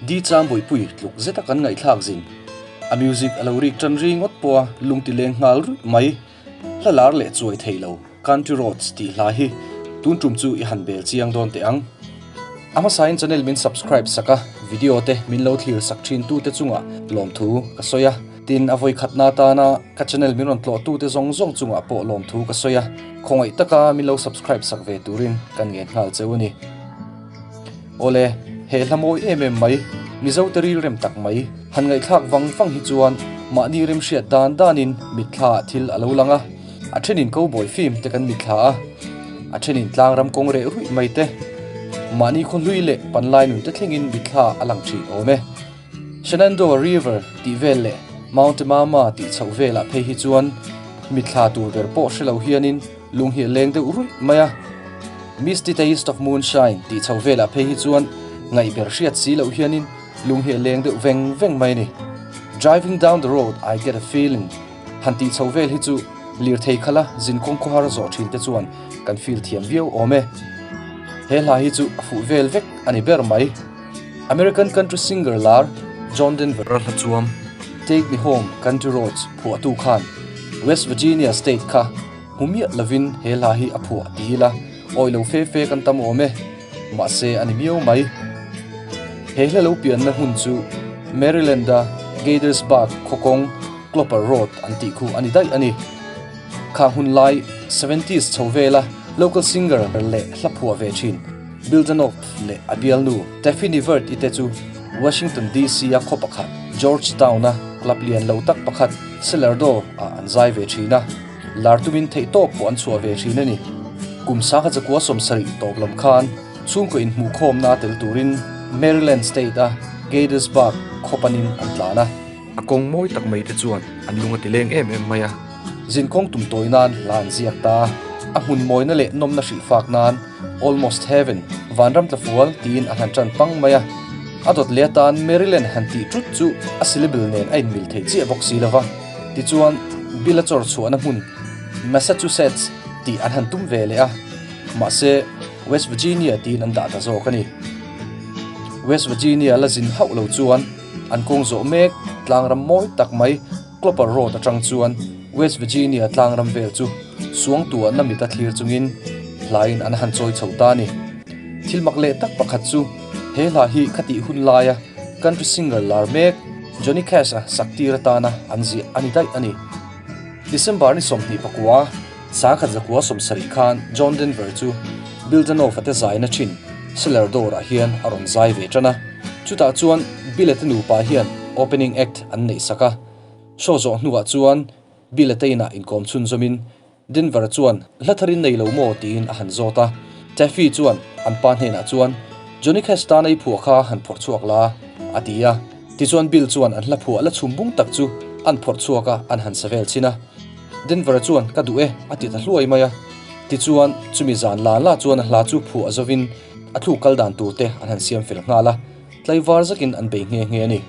Di chang bawihpui tluk zeta kan ngaihthlak zin. A music a lo rik tan ri ngawt pawh a lung ti leng nghal ruih mai. Hla lar leh chuai thei lo Country Roads tih hla hi tun tum chu i han bel chiang dawn teh ang. A hmasain channel min subscribe sak a, video te min lo thlir sak thin tute chungah lawmthu ka sawi a. Tin, a vawi khatna atana ka channel min rawn tlawh tute zawng zawng chungah pawh lawmthu ka sawi a, khawngaih taka min lo subscribe sak ve turin kan ngen nghal cheu a ni. Awle, he hla mawi em em mai, Mizo te rilrem tak mai, han ngaihthlak vang vang hi chuan mahni remhriat dan danin mitthla ah thil a lo lang a, a thenin cowboy film te kan mitthla a, a thenin tlangram kawng reh ruih mai te, mahni khawhlui leh panlai nun te thlengin mitthla a lang thin awm e. Shenandoah River tih vel leh Mount Mama tih chhoh velah phei hi chuan mitthla tur ber pawh hre lo hianin lung hi a leng deuh ruih mai a. Misty Taste of Moonshine tih chhoh velah phei hi chuan ngaih ber hriat si loh hianin lung hi a leng deuh veng veng mai a ni. Driving down the road I get a feeling han tih chhoh vel hi chu lirthei khala zinkawng khawhar zawh thin te chuan kan feel thiam viau awm e. He hla hi chu a fuh vel vek a ni ber mai. American country singer lar John Denver a hla chuam Take Me Home Country Roads phuahtu khan West Virginia state kha hmu miah lovin he hla hi a phuah ti ila awi lo fe fe kan tam awm e, mahse a ni miau mai. He hla lo pianna hmun chu Maryland-a Gaithersburg khawkawng Cloper Road an tih khu a ni daih a ni. Kha hun lai seventies chho vela local singer leh hla phuah ve thin Bill Danoff leh a bialnu Taffy Nivert i te chu Washington DC a khaw pakhat Georgetown a club lian lo tak pakhat Cellar Door ah an zai ve thin a, lar tumin theihtawp pawh an chhuah ve thin a ni. Kum sangha chakua 70 tawp lam khan chhungkaw inhmuhkhawmna tel turin Maryland State a Gaithersburg khaw panin an tlan a. A kawng mawi tak mai te chuan an lung a ti leng em em mai a. Zinkawng tum tawi nan hla an ziak ta a, a hmun mawina leh nawmna hrilh fak nan Almost Heaven, Vanram Tlafual tiin a han tan pang mai a. A dawt leh atan Maryland han tih tut chu a syllable nen a inmil thei chiah bawk si lo va. Tichuan, Bill a chawr chhuahna hmun Massachusetts tih an han tum ve leh a, mahse West Virginia tiin an dah ta zawk a ni. West Virginia la zin hauh lo chuan An kawng zawh mek tlangram mawi tak mai Cloper Road atang chuan West Virginia tlangram vel chu suangtuahna mit a thlir chungin hlain an han chawi chho ta a ni. Thil mak leh tak pakhat chu he hla hi khatih hun laia country singer lar mek Johnny Cash-a sak tir atana an ziah a ni daih a ni. December ni 29, 1970 khan John Denver chu Bill Danoff-a te zaina thin Cellar Door-ah hian a rawn zai ve tan a. Chutah chuan Bill-a te nupa hian opening act an neih sak a. Show zawh hnuah chuan Bill-a te inah inkawm chhunzawmin Denver chuan hla tharin nei lo maw tiin a han zawt a. Taffy chuan an pa hnenah chuan Johnny Cash tan ei phuah kha han phawrh chhuak la a ti a. Tichuan Bill chuan an hla phuah la chhum bung tak chu an phawrh chhuak a, an han sa vel chhin a. Denver chuan ka duh e a ti ta hluai mai a. Tichuan chumi zan la la chuan a hla chu phuah zovin a thluk kal dan tur te an han siam fel nghal a, tlaivar zakin an bei nghe nghe a ni.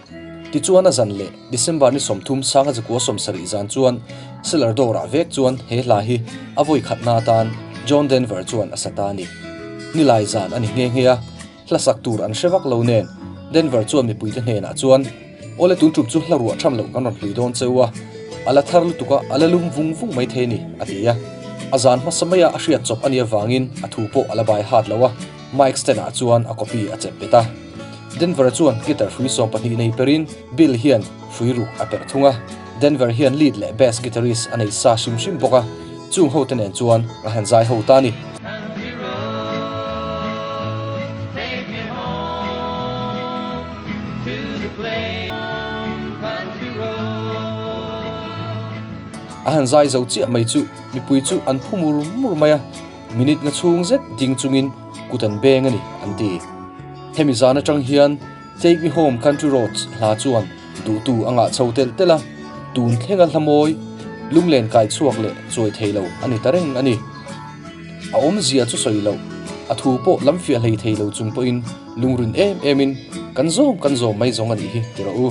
Tichuan a zan leh December ni 30 1970 zan chuan Cellar Door ah vek chuan he hla hi a vawi khatna atan John Denver chuan a sa ta a ni. Nilai zan a ni nghe nghe a. Hla sak tur an hre vak lo nen Denver chuan mipuite hnenah chuan, Awle tun tum chu hla ruah tham loh kan rawn hlui dawn cheu a, a la thar lutuk a, a la lum vung vung mai thei a ni, a ti a. A zan hmasa maia a hriat chawp a nih avangin a thu pawh a la bai hat lo a, mic stand-ah chuan a copy a chep bet a. Denver chuan guitar hrui 12 nei perin Bill hian hrui ruk a perh thung a. Denver hian lead leh bass guitarist a nei sa hrim hrim bawk a, chung hote nen chuan a han zai ho ta a ni. A han zai zo chiah mai chu mipui chu an phu mur mur mai a, minute nga chhung zet ding chungin kut an beng a ni an ti. Hemi zan atang hian Take Me Home Country Roads hla chuan duhtu a ngah chho telh telh a, tun thlenga hla mawi, lunglen kai chhuak leh chuai thei lo a ni ta reng a ni. A awmzia chu sawi loh, a thu pawh lam fiah hlei thei lo chung pawhin lungrin em emin kan zawm kan zawm mai zawng a nih hi ti rawh u.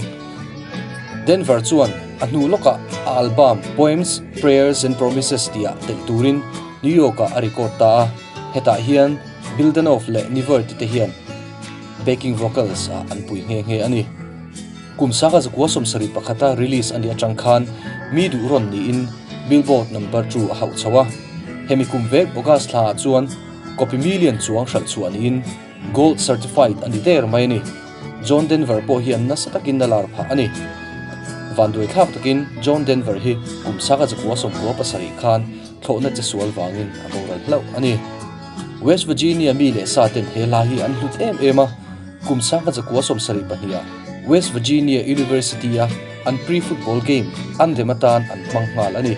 Denver chuan a hnu lawkah a album Poems, Prayers and Promises tihah telh turin New York-ah a record ta a, hetah hian Bill Danoff leh Nivert te hian. backing vocals ah an pui nghe nghe a ni. Kum sanga zakua 71 a release a nih atang khan mi duh rawn niin Billboard number 2 a hauh chho a. Hemi kum vek August thla ah chuan copy million chuang hralh chhuah niin Gold certified a ni der mai a ni. John Denver pawh hian nasa takin a lar phah a ni. Vanduai thlak takin John Denver hi kum sanga zakua 97 khan thlawhna che sual vangin a boral hlauh a ni. West Virginia mi leh sa ten he hla hi an hlut em em a, kum 1972 ah West Virginia University a an pre-football game anthem atan an hmang nghal a ni.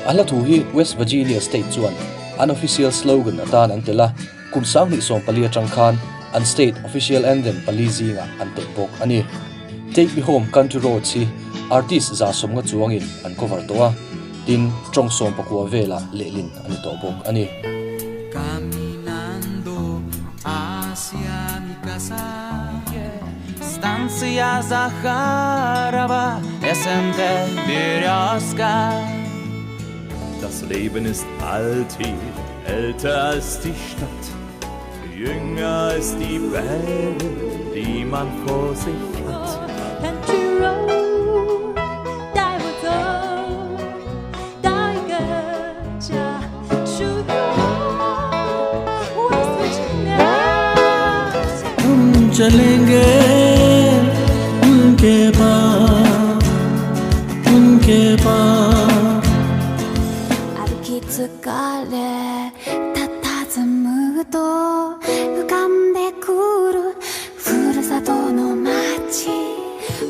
A hla thu hi West Virginia State chuan an official slogan atan an tel a, kum 2014 atang khan an state official anthem pali zingah an telh bawk a ni. Take Me Home Country Roads hi artist 150 chuangin an cover tawh a, tin tawng 19 velah lehlin a ni tawh bawk a ni. Caminando hacia mi casa Станция Захарова СНТ Березка Das Leben ist alt hier, älter als die Stadt, jünger als die Welt, die man vor sich hat. Country road，带我走到一个家，属于我。West Virginia。 हम चलेंगे उनके पास उनके पास 歩き疲れ佇むと浮かんでくるふるさとの街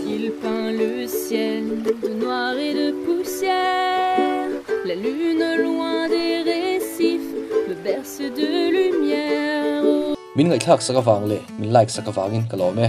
Il peint le ciel de noir et de poussière. La lune loin des récifs me berce de lumière. Min ngaihthlak sak avang leh min like sak avangin ka lawm e.